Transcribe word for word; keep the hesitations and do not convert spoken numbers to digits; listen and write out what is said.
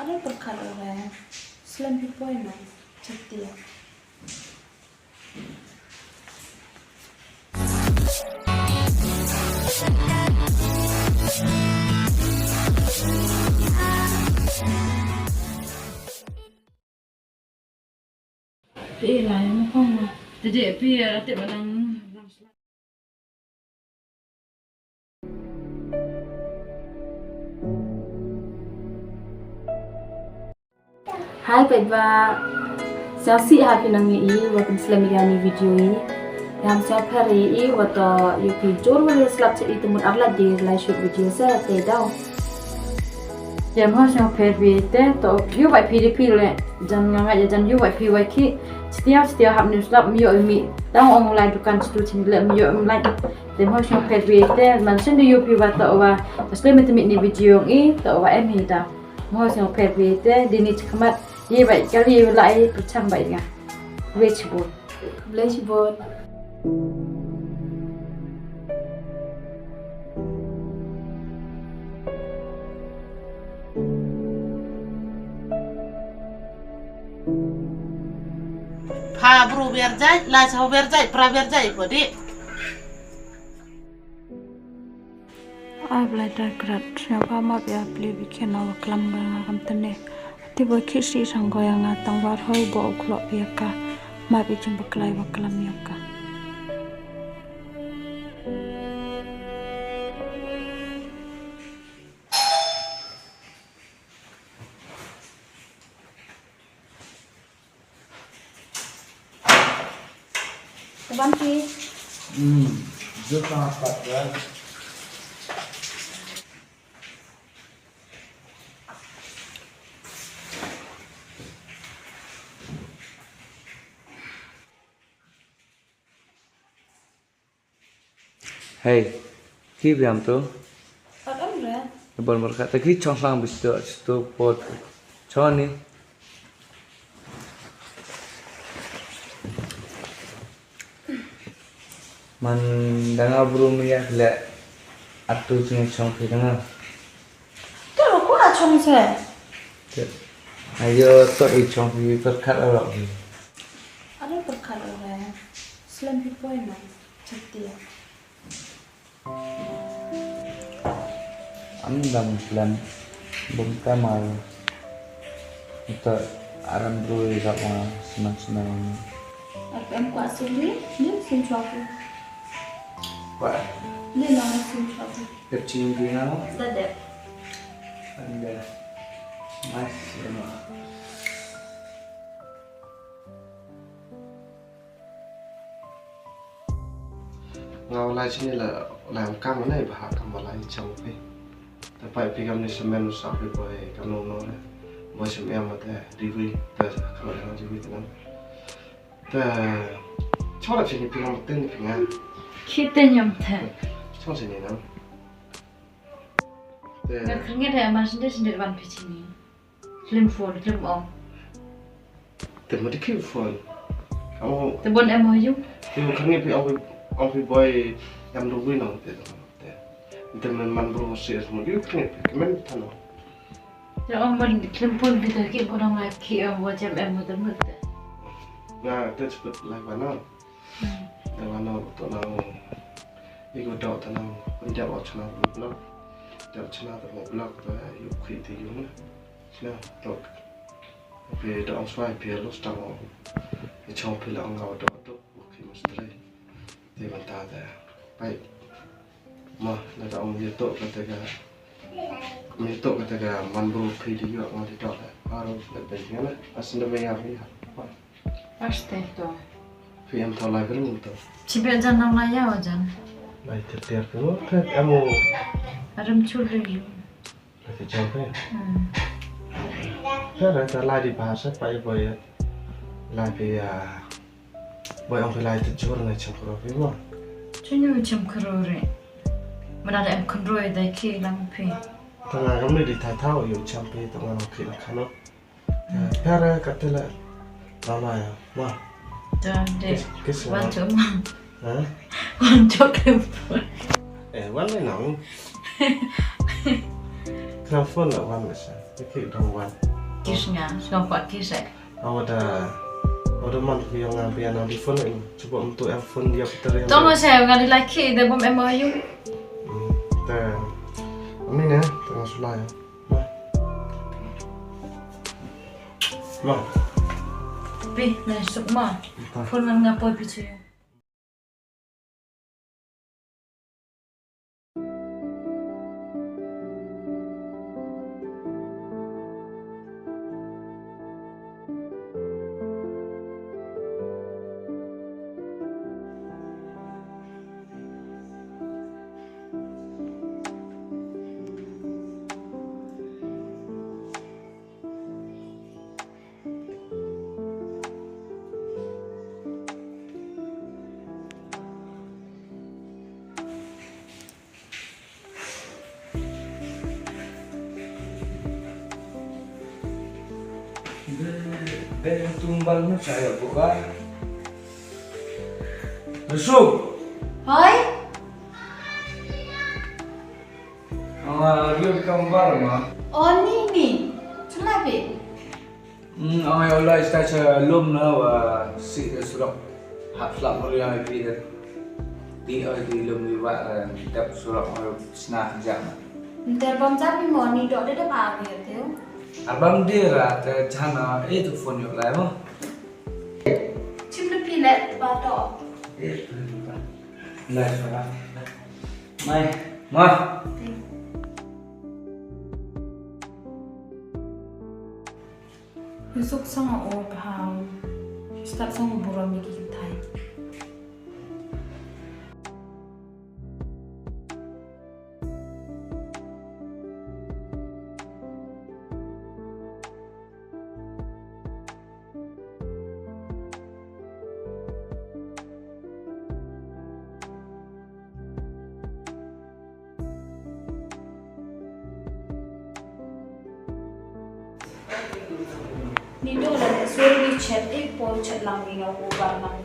Pyrkhat ore, slem phi poi na, chatia. Te lai mo kong. Te de pi ra te balang. Hai paidbah. Sngewsih ha phi nang ïa i wa pynslem ïa kane ka video i. Ngam sngewpher ïa i wa to ïa phi jur wa ïa slap cha i te mut ar lad de lai shoot video sa te daw. Ïa mo sngewpher phi te to ïa wa phi de phi le jan nga nga ïa jan ïa wa phi wa ki. Stia stia hap ni slap mi ïa mi. Dang ong lai dukan stu chin le mi ïa mi lai. Te mo sngewpher phi te man shen de ïa phi wa to wa. Slem te mi ni video i to wa em hi daw. Mo sngewpher phi te dini chikmat. Ye bai kali ye lai pyrchang bai nga. Khublei shibun. Khublei shibun. Pha bru wer jai, la cha wer jai, pra wer jai ko di. Ai Blai da krat, sngewbha map ïa pli bi khen wa klam ga nga kam tene. Ati ba ki si sang go ïa nga tang war hoi bo u khlok ïa ka. Map ïa jing ba klai wa klam ïa ka. Ka ban ki. Hmm, jut na pat ya. Hei, ki biam tu? Pat am re? Bor mer kata ki chong lang bistu stu pot choni. Man danga bru mi yak le atu jing chong phi danga. To ko a chong se. Ayo to i chong phi perkat arok phi. Ado perkat arok. Slem phi poi na. Chatia. Am dang plan bum kamar. Ito aram brui rap wa senang senang. Em kwa suli ni sim chwa ku. Kwa. Ni na sim chwa ku. Kecing di na. Dade. Anda. Mas ya ma. Nga u lai chini la lai ong kam ne ba ha kam ba lai chang phi. Te pai phi kam ni semen u sa phi boy kam no no re. Boy sem em te diwi te kam na diwi te nang. Te chora chini phi kam ten phi nga. Ki te nyam te. Chora chini nang. Te. Nga kringet ya man sende sende ban phi chini. Klim phone, klim ong. Te ma dikhi phone. Amo. Te bon em ho yu. Te ma khangi phi ong phi, ong phi boy em lu wi nong te. Te. Te men man bro si es mo yu khangi phi men thano. Te ong bon klim phone phi te ki bon ong la ki ong wa jem em mo te mut te. Na te chpet lai ba no. Hmm. Te ba no to na. Iko dok te na. Pun dok wa chana blok. Dok chana te mo blok te yu khi te yu na. Na, tok. Phi da ong swai phi lus tang ong. Phi chong phi la ong ngaw dok dok. Phi must try. Te ban ta ta. Pai. Ma, na da ong ye tok ka te ka. Me tok ka te ka man bro phi di yo ong di tok. Aro ka te ka na. Asin da me ya phi. Aste to. Phi em thaw lai phi rim to. Chi be jan nang lai ya wa jan. Lai te ter ko phet amo. Aram chul ri yu. Lai phi chang phi. Hmm. Phi lai ta lai di ba sa pai boy. Lai phi ya. Boy ong phi lai te jur na cham kro phi mo. Chunyu cham kro re. Mana da em kro dai ki lang phi. Ta na gam ni di thai thau yu cham phi ta mana ki la khano. Pera katela. Mama ya. Ma. Jan de. Kiss, kiss. Wan to ma. Ha? Wan to ke. Eh, wan le nang. Kena phone la wan le sa. Kiki dong wan. Kiss nga, sngewbha kiss eh. Awa da, awa da man phi ong nga phi ïa nang di phone eh. Cuba em tu em phone dia putar yang. Tong nga sa nga di laki da bom em ïa u. Hmm, ta. Amin ya, tengah sulai ya. Ma. Ma. Pi, na suk ma. Phone ngan nga poi pi tu. Be, be tumbal nu saya buka. Masuk. Hoi. Ah, dia bukan bar ma. Oh, ni ni. Cuma be. Hmm, ong ai u la ista cha lum na wa si ka surok hap slap mori ong ai pi da. Di oi di lum di wa, eh, dap surok ong ai sna ka jam. Ntar bam jam ni mo ni dok de de pa ni te. Abam di ra te jana e tu phone yok lai mo. Chim le pi le ba to. Eh, lai sura. Mai. Ma. Yusuk sang o paham. Start sang burom ni ki thai. Ni do la sur ni chet e po chet lang ni nga ko bar nang